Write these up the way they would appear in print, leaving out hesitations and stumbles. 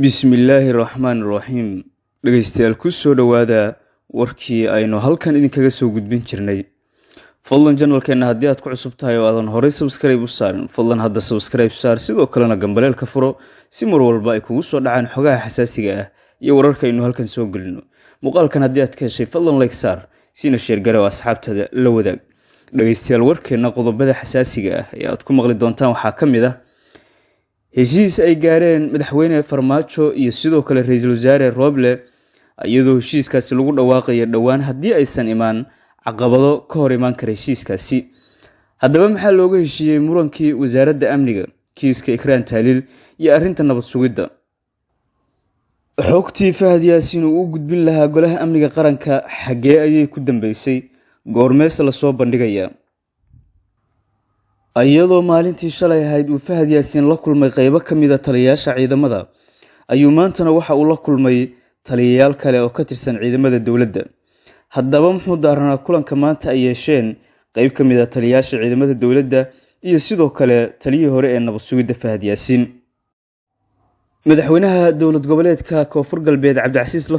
Bismillaahi raxmaani raxiim. Dhegeystayaal, ku soo dhowaada warkii aynu halkan idinkaga soo gudbin jirnay. Fadlan channelkeenna haddii aad ku cusub tahay oo aadan horey subscribe u saarin, fadlan hadda subscribe saar, sidoo kalena gambaleelka furo si mar walba ay kugu soo dhacaan xogaha xasaasiga ah iyo wararka aynu halkan soo gelino. Muuqaalkan haddii aad ka heshay, fadlan like saar, siina share garee oo asxaabtada la wadaag. Dhegeystayaal, warkeenna qodobada xasaasiga ah ee aad ku maqli doontaan waxaa ka mid ah heshiis ay gaareen Madaxweyne Farmaajo iyo sidoo kale Ra-iisul Wasaare Roble, iyadoo heshiiskaasi lagu dhawaaqayo dhowaan haddii aysan imaan caqabado ka hor imaan kara heshiiskaasi. Haddaba, maxaa looga heshiiyey murankii wasaaradda amniga, kiiska Ikraan Taaliil iyo arrinta nabad sugidda? Xogtii Fahad Yaasiin uu u gudbin lahaa Golaha Amniga Qaranka xaggee ayay ku dambeysay? Goormeese lasoo bandhigayaa? Iyadoo maalintii shalay ahayd uu Fahad Yaasiin la kulmay qeybo ka mid a taliyayaasha ciidamada, ayuu maantana waxa uu la kulmay taliyayaal kale oo ka tirsan ciidamada dowladda. Haddaba, muxuu daaranaa kulanka maanta ay yeesheen qeyb ka mid a taliyayaasha ciidamada dowladda iyo sidoo kale taliyihii hore ee nabad sugidda Fahad Yaasiin? Madaxweynaha Dowlad Goboleedka Koonfur Galbeed, Cabdicasiis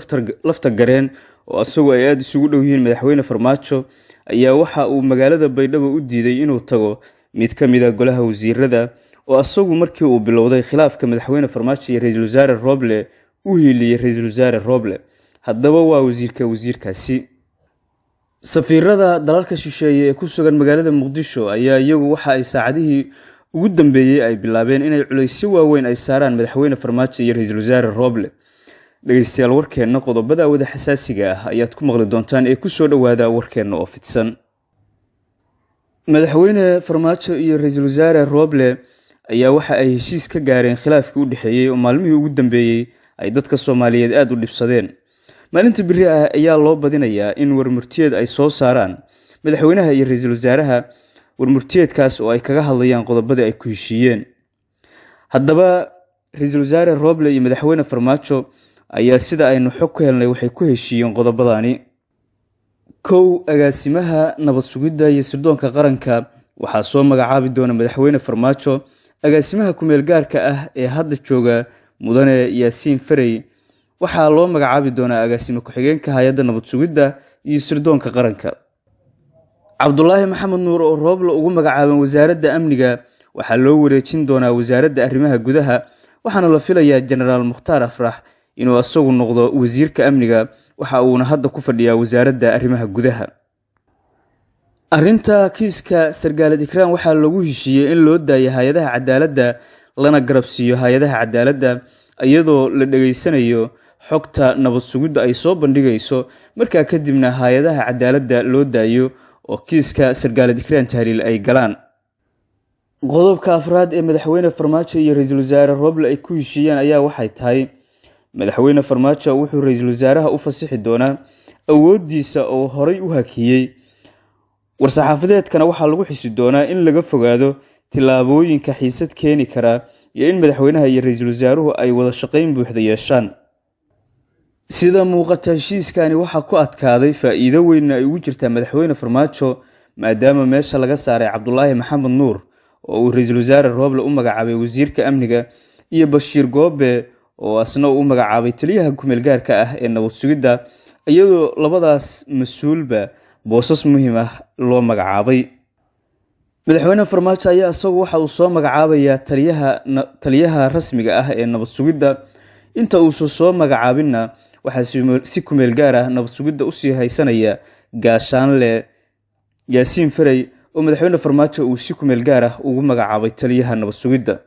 Laftagareen, oo isagoo ay aada isugu dhow yihiin Madaxweyne Farmaajo, ayaa waxa uu magaalada Baydhabo u diiday inuu tago mid ka mid a golaha wasiirada oo asagu markii uu bilowday khilaafka Madaxweyne Farmaajo iyo Ra-iisul Wasaare Roble u hiiliyey Ra-iisul Wasaare Roble. Haddaba, waa wasiirka wasiirkaasi. Safiirada dalalka shisheeye ee ku sugan magaalada Muqdisho ayaa iyagu waxa ay saacadihii ugu dambeeyey ay bilaabeen inay culaysyo waaweyn ay saaraan Madaxweyne Farmaajo iyo Ra-iisul Wasaare Roble. Dhegeystayaal, warkeenna qodobada wada xasaasiga ah ayaad ku maqli doontaan ee kusoo dhowaada warkeenna oo fidsan. Madaxweyne Farmaajo iyo Ra-iisul Wasaare Roble ayaa waxa ay heshiis ka gaareen khilaafkii u dhexeeyey oo maalmihii ugu dambeeyey ay dadka Soomaaliyeed aada u dhibsadeen. Maalinta beri ah ayaa loo badinayaa in warmurtiyeed ay soo saaraan madaxweynaha iyo ra-iisul wasaaraha, warmurtiyeedkaas oo ay kaga hadlayaan qodobadii ay ku heshiiyeen. Haddaba, Ra-iisul Wasaare Roble iyo Madaxweyne Farmaajo ayaa, sida aynu xog ku helnay, waxay ku heshiiyeen qodobadani. Kow, agaasimaha nabad sugidda iyo sirdoonka qaranka waxaa soo magacaabi doona Madaxweyne Farmaajo. Agaasimaha kumeel gaarka ah ee hadda jooga, Mudane Yaasiin Farey, waxaa loo magacaabi doonaa agaasime ku-xigeenka hay-adda nabad sugidda iyo sirdoonka qaranka. Cabdulaahi Maxamed Nuur oo Rooble ugu magacaaban wasaaradda amniga waxaa loo wareejin doonaa Wasaaradda Arrimaha Gudaha, waxaana la filayaa Jenaraal Mukhtaar Afrax inuu asagu noqdo wasiirka amniga, waxa uuna hadda ku fadhiyaa Wasaaradda Arrimaha Gudaha. Arrinta kiiska sargaalad Ikraan waxaa lagu heshiiyey in loo daayo hay-adaha cadaaladda, lana garabsiiyo hay-adaha cadaaladda, iyadoo la dhegaysanayo xogta nabad sugidda ay soo bandhigayso. Markaa kadibna hay-adaha cadaaladda loo daayo oo kiiska sargaalad Ikraan Tahliil ay galaan. Qodobka afraad ee Madaxweyne Farmaajo iyo Ra-iisul Wasaare Roble ay ku heshiiyeen ayaa waxay tahay: Madaxweyne Farmaajo wuxuu ra-iisul wasaaraha u fasixi doonaa awooddiisa oo horey u hakiyey. War-saxaafadeedkana waxaa lagu xisi doonaa in laga fogaado tillaabooyinka xiisad keeni karaa iyo in madaxweynaha iyo ra-iisul wasaaruhu ay wada shaqayn buuxda yeeshaan. Sida muuqata, heshiiskani waxaa ku adkaaday, faa-iido weynna ay ugu jirtaa Madaxweyne Farmaajo, maadaama meesha laga saaray Cabdulaahi Maxamed Nuur oo uu Ra-iisul Wasaare Rooble u magacaabay wasiirka amniga, iyo Bashiir Goobe oo asna uu u magacaabay taliyaha kumeel gaarka ah ee nabad sugidda, iyadoo labadaas mas-uulba boosas muhiim ah loo magacaabay. Madaxweyne Farmaajo ayaa isagu waxa uu soo magacaabayaa taliyaha rasmiga ah ee nabad sugidda. Inta uusan soo magacaabinna, waxaa si kumeel gaar ah nabad sugidda usii haysanaya Gaashaanle Yaasiin Farey oo Madaxweyne Farmaajo uu si kumeel gaar ah ugu magacaabay taliyaha nabad sugidda.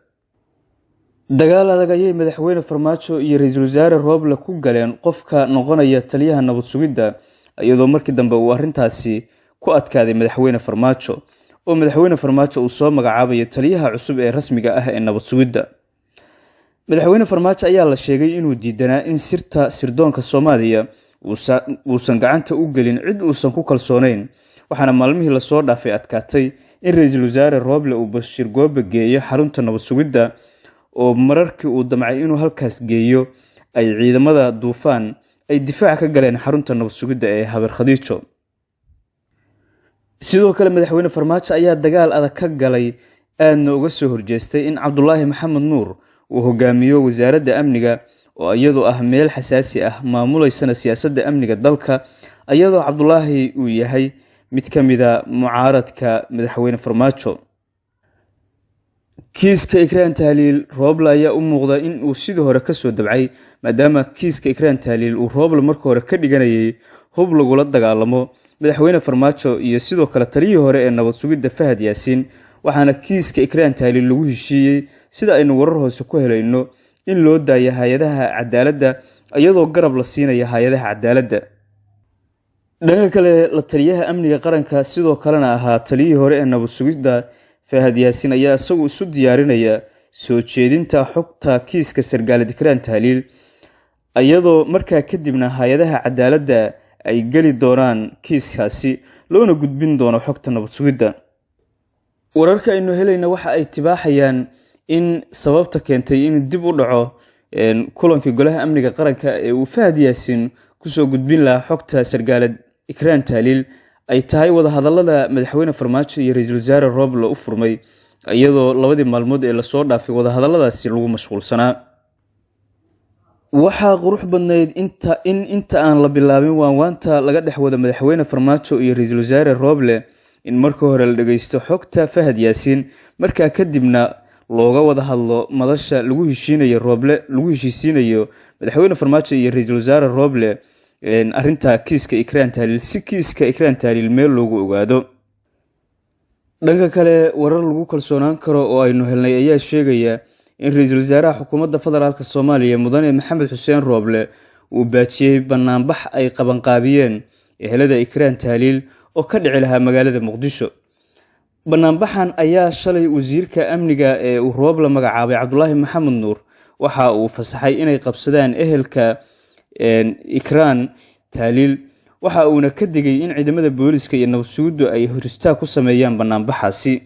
Dagaal adag ayay Madaxweyne Farmaajo iyo Ra-iisul Wasaare Rooble ku galeen qofka noqonaya taliyaha nabad sugidda, iyadoo markii dambe uu arrintaasi ku adkaaday Madaxweyne Farmaajo oo Madaxweyne Farmaajo uu soo magacaabayo taliyaha cusub ee rasmiga ah ee nabad sugidda. Madaxweyne Farmaajo ayaa la sheegay inuu diidanaa in sirta sirdoonka Soomaaliya uusan gacanta u gelin cid uusan ku kalsoonayn, waxaana maalmihii lasoo dhaafay adkaatay in Ra-iisul Wasaare Rooble uu Bashiir Goobe geeyo xarunta nabad sugidda, oo mararkii uu damcay inuu halkaas geeyo ay ciidamada Duufaan ay difaac ka galeen xarunta nabad sugidda ee Habar Khadiijo. Sidoo kale, Madaxweyne Farmaajo ayaa dagaal adag ka galay, aadna uga soo horjeestay in Cabdulaahi Maxamed Nuur uu hogaamiyo Wasaaradda Amniga. oo iyadoo ah meel xasaasi ah, maamuleysana siyaasadda amniga dalka, iyadoo Cabdulaahi uu yahay mid ka mida mucaaradka madaxweyne Farmaajo. Kiiska Ikraan Tahliil, Rooble ayaa u muuqda in uu sidii hore kasoo dabcay, maadaama kiiska Ikraan Tahliil uu Rooble marka hore ka dhiganayay hub lagula dagaalamo madaxweyne Farmaajo iyo sidoo kale taliyihii hore ee nabad sugidda Fahad Yaasiin. Waxaana kiiska Ikraan Tahliil lagu heshiiyey, sida aynu warar hoose ku helayno, in loo daayo hay-adaha cadaaladda, iyadoo garab la siinaya hay-adaha cadaaladda. Dhanka kale, la taliyaha amniga qaranka, sidoo kalena ahaa taliyihii hore ee nabad sugidda Fahad Yaasiin, ayaa isagu isu diyaarinaya soo jeedinta xogta kiiska sargaalid Ikraan Tahliil, iyadoo markaa kadibna hay-adaha cadaaladda ay geli doonaan kiiskaasi, loona gudbin doono xogta nabad sugidda. Wararka aynu helayna waxa ay tibaaxayaan in sababta keentay in dib u dhaco kulankii golaha amniga qaranka ee uu Fahad Yaasiin kusoo gudbin lahaa xogta sargaalad Ikraan Tahliil ay tahay wadahadalada madaxweyne Farmaajo iyo ra-iisul wasaare Rooble u furmay, iyadoo labadii maalmood ee lasoo dhaafay wadahadaladaasi lagu mashquulsanaa. Waxaa qurux badnayd in inta aan la bilaabin waanwaanta laga dhex wada madaxweyne Farmaajo iyo ra-iisul wasaare Rooble, in marka hore la dhageysto xogta Fahad Yaasiin, markaa kadibna looga wada hadlo madasha lagu heshiinayo Rooble, lagu heshiisiinayo madaxweyne Farmaajo iyo ra-iisul wasaare Rooble arrinta kiiska Ikraan Tahliil, si kiiska Ikraan Tahliil meel loogu ogaado. Dhanka kale, warar lagu kalsoonaan karo oo aynu helnay ayaa sheegaya in ra-iisul wasaaraha xukuumadda federaalka Soomaaliya, mudane Maxamed Xuseen Rooble, uu baajiyey banaanbax ay qabanqaabiyeen ehelada Ikraan Tahliil oo ka dhici lahaa magaalada Muqdisho. Banaanbaxan ayaa shalay wasiirka amniga ee uu Rooble magacaabay, Cabdulaahi Maxamed Nuur, waxa uu fasaxay inay qabsadaan ehelka Ikraan Tahliil, waxa uuna ka digay in ciidamada booliska iyo nabad sugiddu ay horistaag ku sameeyaan banaanbaxaasi.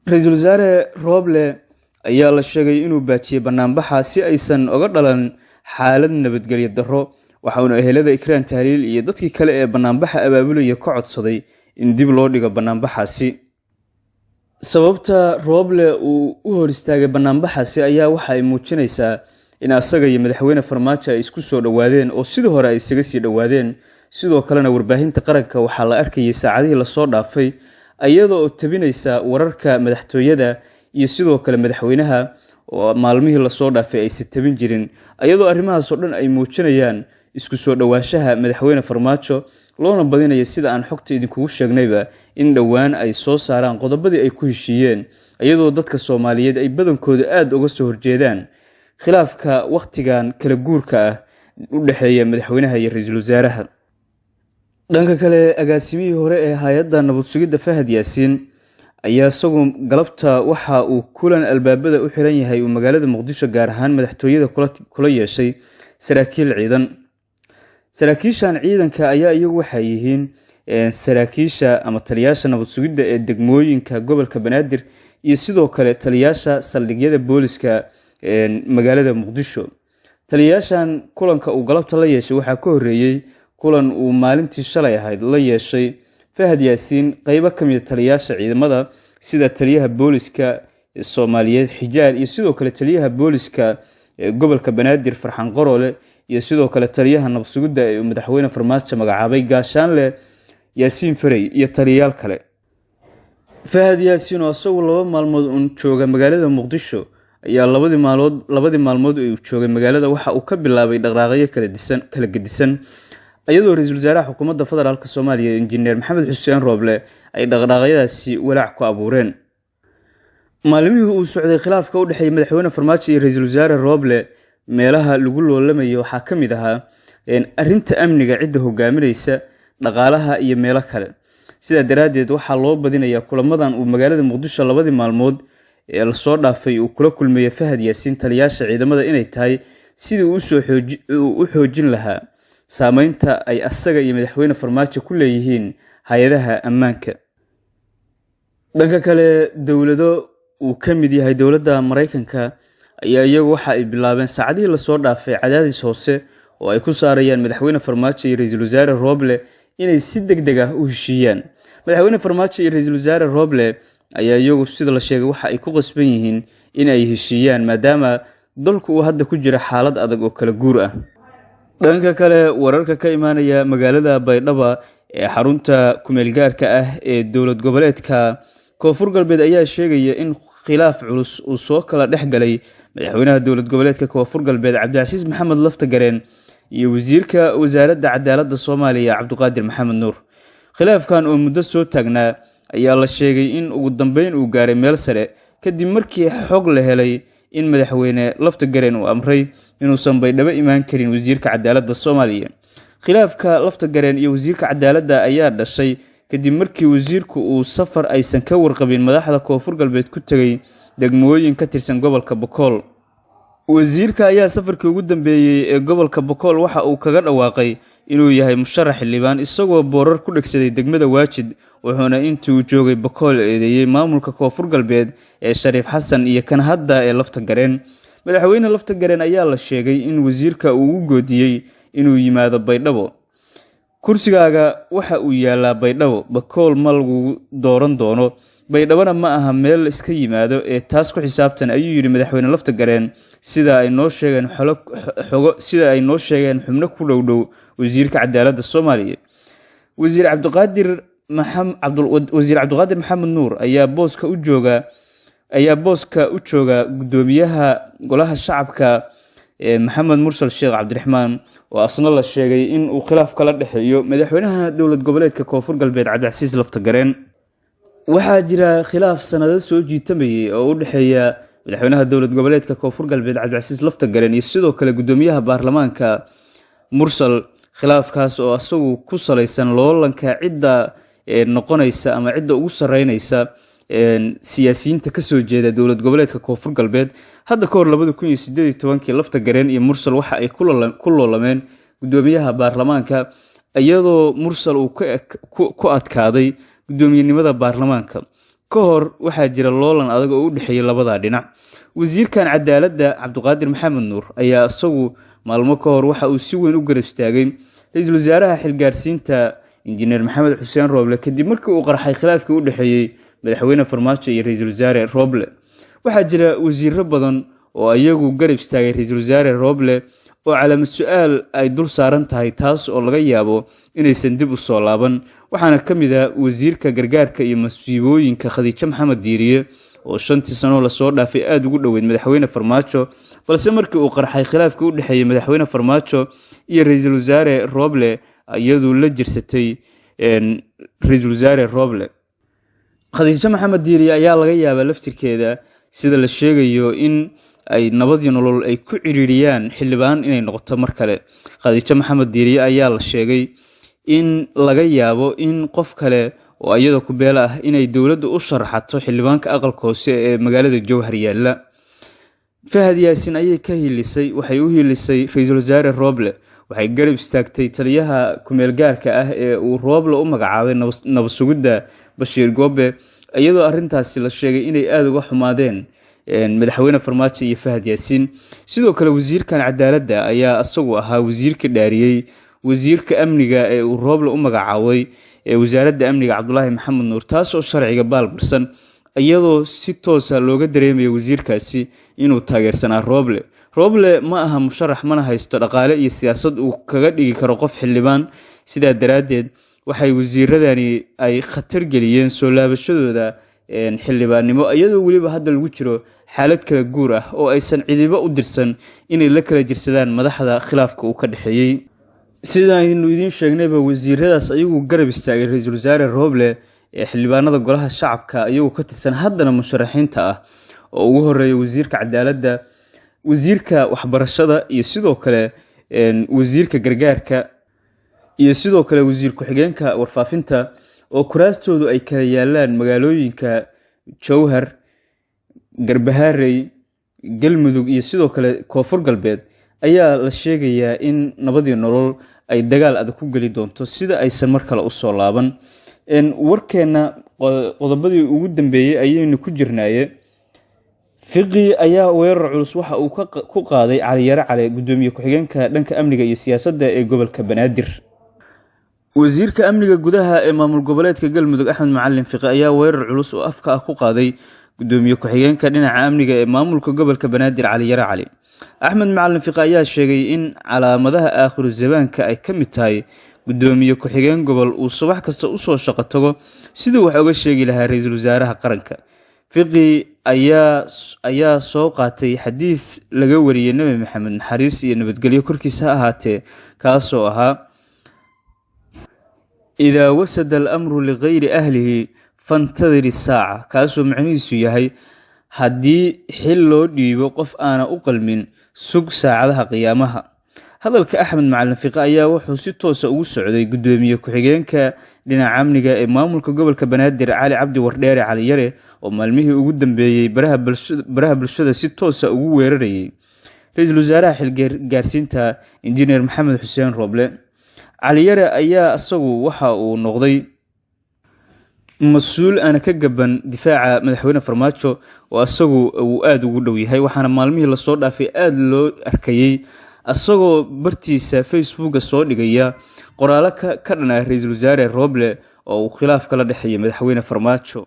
Ra-iisul wasaare Rooble ayaa la sheegay inuu baajiyey banaanbaxa si aysan oga dhalan xaalad nabadgelyo darro, waxauna ehelada Ikraan Tahliil iyo dadkii kale ee banaanbaxa abaabulaya ka codsaday in dib loo dhigo banaanbaxaasi. Sababta Rooble uu u hor istaagay banaanbaxaasi ayaa waxa ay muujinaysaa in asaga iyo madaxweyne Farmaajo ay isku soo dhowaadeen oo sidii hore ay isaga sii dhowaadeen. Sidoo kalena warbaahinta qaranka waxaa la arkayay saacadihii lasoo dhaafay iyada oo tabinaysa wararka madaxtooyada iyo sidoo kale madaxweynaha, oo maalmihii lasoo dhaafay aysan tabin jirin, iyadoo arrimahaasoo dhan ay muujinayaan isku soo dhowaanshaha madaxweyne Farmaajo, loona badinayo, sida aan xogta idinkugu sheegnayba, in dhowaan ay soo saaraan qodobadii ay ku heshiiyeen, iyadoo dadka Soomaaliyeed ay badankooda aada uga soo horjeedaan khilaafka wakhtigan kala guurka ah u dhexeeya madaxweynaha iyo ra-iisul wasaaraha. Dhanka kale, agaasimihii hore ee hay-adda nabad sugidda Fahad Yaasiin ayaa isagu galabta waxa uu kulan albaabada u xiran yahay uu magaalada Muqdisho, gaar ahaan madaxtooyada, kula yeeshay saraakiil ciidan. Saraakiishan ciidanka ayaa iyagu waxay yihiin saraakiisha ama taliyaasha nabad sugidda ee degmooyinka gobolka Banaadir iyo sidoo kale taliyaasha saldhigyada booliska magaalada Muqdisho. Taliyayaashan kulanka uu galabta la yeeshay waxaa ka horeeyey kulan uu maalintii shalay ahayd la yeeshay Fahad Yaasiin qeybo ka mida taliyaasha ciidamada, sida taliyaha booliska Soomaaliyeed Xijaar iyo sidoo kale taliyaha booliska gobolka Banaadir Farxan Qorole iyo sidoo kale taliyaha nabad sugidda ee uu madaxweyne Farmaajo magacaabay, Gaashaanle Yaasiin Farey, iyo taliyayaal kale. Fahad Yaasiin oo isagu 2 maalmood uun jooga magaalada Muqdisho ayaa labadii maalmood ee uu joogay magaalada waxa uu ka bilaabay dhaqdhaqaaqyo kala gedisan, iyadoo ra-iisul wasaaraha xukuumadda federaalka Soomaaliya, injineer Maxamed Xuseen Rooble, ay dhaqdhaqaaqyadaasi walaac ku abuureen. Maalimihii uu socday khilaafka u dhexeeya madaxweyne Farmaajo iyo ra-iisul wasaare Rooble, meelaha lagu loolamayo waxaa ka mid ahaa arrinta amniga, cidda hogaaminaysa, dhaqaalaha iyo meelo kale. Sidaa daraaddeed waxaa loo badinayaa kulamadan uu magaalada Muqdisho labadii maalmood ee lasoo dhaafay uu kula kulmeeyey Fahad Yaasiin taliyaasha ciidamada inay tahay sidii uu u xoojin lahaa saameynta ay asaga iyo madaxweyne Farmaajo ku leeyihiin hay-adaha ammaanka. Dhanka kale, dowlado uu ka mid yahay dowladda Maraykanka ayaa iyagu waxa ay bilaabeen saacadihii lasoo dhaafay cadaadis hoose oo ay ku saarayaan madaxweyne Farmaajo iyo ra-iisul wasaare Rooble inay si deg deg ah u heshiiyaan. Madaxweyne Farmaajo iyo ra-iisul wasaare Rooble ayaa iyagu, sida la sheegay, waxa ay ku qasban yihiin in ay heshiiyaan, maadaama dalku uu hadda ku jira xaalad adag oo kala guur ah. Dhanka kale, wararka ka imaanaya magaalada Baydhaba ee xarunta kumeelgaarka ah ee dowlad goboleedka Koonfur Galbeed ayaa sheegaya in khilaaf culus uu soo kala dhex galay madaxweynaha dowlad goboleedka Koonfur Galbeed Cabdicasiis Maxamed Laftagareen iyo wasiirka wasaaradda cadaaladda Soomaaliya Cabdiqaadir Maxamed Nuur. Khilaafkan oo muddo soo taagnaa ayaa la sheegay in ugu dambeyn uu gaaray meel sare kadib markii xog la helay in madaxweyne Laftagareen uu amray inuusan Baydhabo imaan karin wasiirka cadaaladda Soomaaliya. Khilaafka Laftagareen iyo wasiirka cadaaladda ayaa dhashay kadib markii wasiirku uu safar aysan ka warqabin madaxda Koonfur Galbeed ku tegay degmooyin ka tirsan gobolka Bokool. Wasiirka ayaa safarkii ugu dambeeyey ee gobolka Bokool waxa uu kaga dhawaaqay inuu yahay musharax xildhibaan, isagoo boorar ku dhegsaday degmada Waajid, wuxuuna intii uu joogay Bokool eedeeyey maamulka Koonfur Galbeed ee Shariif Xasan iyo kan hadda ee Laftagareen. Madaxweyne Laftagareen ayaa la sheegay in wasiirka uu ugu goodiyey inuu yimaado Baydhabo. "Kursigaaga waxa uu yaalaa Baydhabo, Bakool ma lagu dooran doono, Baydhabona ma aha meel iska yimaado ee taas ku xisaabtan," ayuu yidhi madaxweyne Laftagareen, sida ay noo sheegeen xogo, sida ay noo sheegeen xubno ku dhow dhow wasiirka cadaaladda Soomaaliya. Wasiir Cabdiqaadir Maxamed Nuur ayaa booska u jooga guddoomiyaha golaha shacabka Maxamed Mursal Sheekh Cabdiraxmaan, oo asna la sheegay in uu khilaaf kala dhexeeyo madaxweynaha dowlad goboleedka Koonfur Galbeed Cabdicasiis Laftagareen. Waxaa jira khilaaf sanado soo jiitamayay oo u dhexeeya madaxweynaha dowlad goboleedka Koonfur Galbeed Cabdicasiis Laftagareen iyo sidoo kale guddoomiyaha baarlamaanka Mursal, khilaafkaas oo asagu ku salaysan loolanka cidda noqonaysa ama cidda ugu sareynaysa siyaasiyiinta kasoo jeeda dowlad goboleedka Koonfur Galbeed. Hadda ka hor, 2018-kii, Laftagareen iyo Mursal waxa ay ku loolameen guddoomiyaha baarlamaanka, iyadoo Mursal uu ku adkaaday guddoomiyenimada baarlamaanka. Ka hor waxaa jira loolan adag oo u dhexeeya labadaa dhinac. Wasiirkan cadaaladda Cabdiqaadir Maxamed Nuur ayaa isagu maalmo ka hor waxa uu si weyn u garab istaagay ra-iisul wasaaraha xilgaarsiinta Injineer Maxamed Xuseen Rooble kadib markii uu qarxay khilaafkii u dhexeeyey madaxweyne Farmaajo iyo ra-iisul wasaare Rooble. Waxaa jira wasiiro badan oo iyagu garab istaagay ra-iisul wasaare Rooble oo calaamad su-aal ay dul saaran tahay, taas oo laga yaabo inaysan dib u soo laaban. Waxaana ka mid ah wasiirka gargaarka iyo masiibooyinka Khadiijo Maxamed Diiriye, oo 5-tii sano lasoo dhaafay aada ugu dhoweyd madaxweyne Farmaajo, balse markii uu qarxay khilaafkii u dhexeeyey madaxweyne Farmaajo iyo ra-iisul wasaare Rooble iyadu la jirsatay ra-iisul wasaare Rooble. Khadiijo Maxamed Diiriye ayaa laga yaabaa laftirkeeda, sida la sheegayo, in ay nabadii nolol ay ku ciriiriyaan xildhibaan inay noqoto mar kale. Khadiijo Maxamed Diiriye ayaa la sheegay in laga yaabo in qof kale oo iyada ku beelo ah inay dowladda u sharaxato xildhibaanka aqalka hoose ee magaalada Jowhar yaalla. Fahad Yaasin ayay ka hiilisay, waxay u hiilisay ra-iisul wasaare Rooble, waxay garab istaagtay taliyaha kumeel gaarka ah ee uu Rooble u magacaabay nabad sugidda Bashiir Goobe, iyadoo arrintaasi la sheegay inay aada uga xumaadeen madaxweyne Farmaajo iyo Fahad Yaasiin. Sidoo kale, wasiirkan cadaaladda ayaa isagu ahaa wasiirka dhaariyey wasiirka amniga ee uu Rooble u magacaabay ee wasaaradda amniga Cabdulaahi Maxamed Nuur, taas oo sharciga baalmarsan, iyadoo si toosa looga dareemayo wasiirkaasi inuu taageersanaa Rooble. Rooble ma aha musharax, mana haysto dhaqaale iyo siyaasad uu kaga dhigi karo qof xildhibaan. Sidaa daraaddeed waxay wasiiradani ay khatar geliyeen soo laabashadooda xildhibaannimo, iyadoo weliba hadda lagu jiro xaalad kala guur ah oo aysan cidibo u dirsan inay la kala jirsadaan madaxda khilaafka uu ka dhexeeyey. Sidaynu idiin sheegnayba, wasiiradaas ayagu garab istaagay ra-iisul wasaare Rooble ee xildhibaanada golaha shacabka iyagu ka tirsan, haddana musharaxiinta ah, oo ugu horeeya wasiirka cadaaladda, wasiirka waxbarashada iyo sidoo kale wasiirka gargaarka iyo sidoo kale wasiir ku-xigeenka warfaafinta, oo kuraastoodu ay kala yaalaan magaalooyinka Jowhar, Garbaharey, Galmudug iyo sidoo kale Koonfur Galbeed, ayaa la sheegayaa in nabadii nolol ay dagaal adag ku geli doonto sida aysan mar kale usoo laaban. Warkeenna qodobadii ugu dambeeyey ayaynu ku jirnaaye, Fiqi ayaa weerar culus waxa uu ku qaaday Cali Yare Cale, gudoomiye ku-xigeenka dhanka amniga iyo siyaasadda ee gobolka Banaadir. Wasiirka amniga gudaha ee maamul goboleedka Galmudug Axmed Macalin Fiqi ayaa weerar culus oo afka ah ku qaaday gudoomiye ku-xigeenka dhinaca amniga ee maamulka gobolka Banaadir Cali Yare Cali. Axmed Macalin Fiqi ayaa sheegay in calaamadaha aakhiru zamaanka ay ka mid tahay gudoomiye ku-xigeen gobol uu subax kasta usoo shaqo tago siduu wax uga sheegi lahaa ra-iisul wasaaraha qaranka. Fiqi ayaa soo qaatay xadiis laga wariyey Nebi Maxamed, naxariis iyo nabadgelyo korkiisa ha ahaatee, kaasoo ahaa: "Idaa wasada al-amru ligayri ahlihi fantadir isaaca", kaasoo macnihiisu yahay haddii xil loo dhiibo qof aana u qalmin, sug saacadaha qiyaamaha. Hadalka Axmed Macalin Fiqi ayaa wuxuu si toosa ugu socday gudoomiye ku-xigeenka dhinaca amniga ee maamulka gobolka Banaadir, Cali Cabdi Wardheere, Cali Yare, oo maalmihii ugu dambeeyey baraha bulshada si toosa ugu weerarayay ra-iisul wasaaraha xilgaarsiinta, Injineer Maxamed Xuseen Rooble. Cali Yare ayaa isagu waxa uu noqday mas-uul aana ka gaban difaaca madaxweyne Farmaajo, oo isagu uu aada ugu dhow yahay, waxaana maalmihii lasoo dhaafay aada loo arkayey isagoo bartiisa Facebooka soo dhigaya qoraallo ka dhanaa ra-iisul wasaare Rooble oo uu khilaaf kala dhexeeya madaxweyne Farmaajo.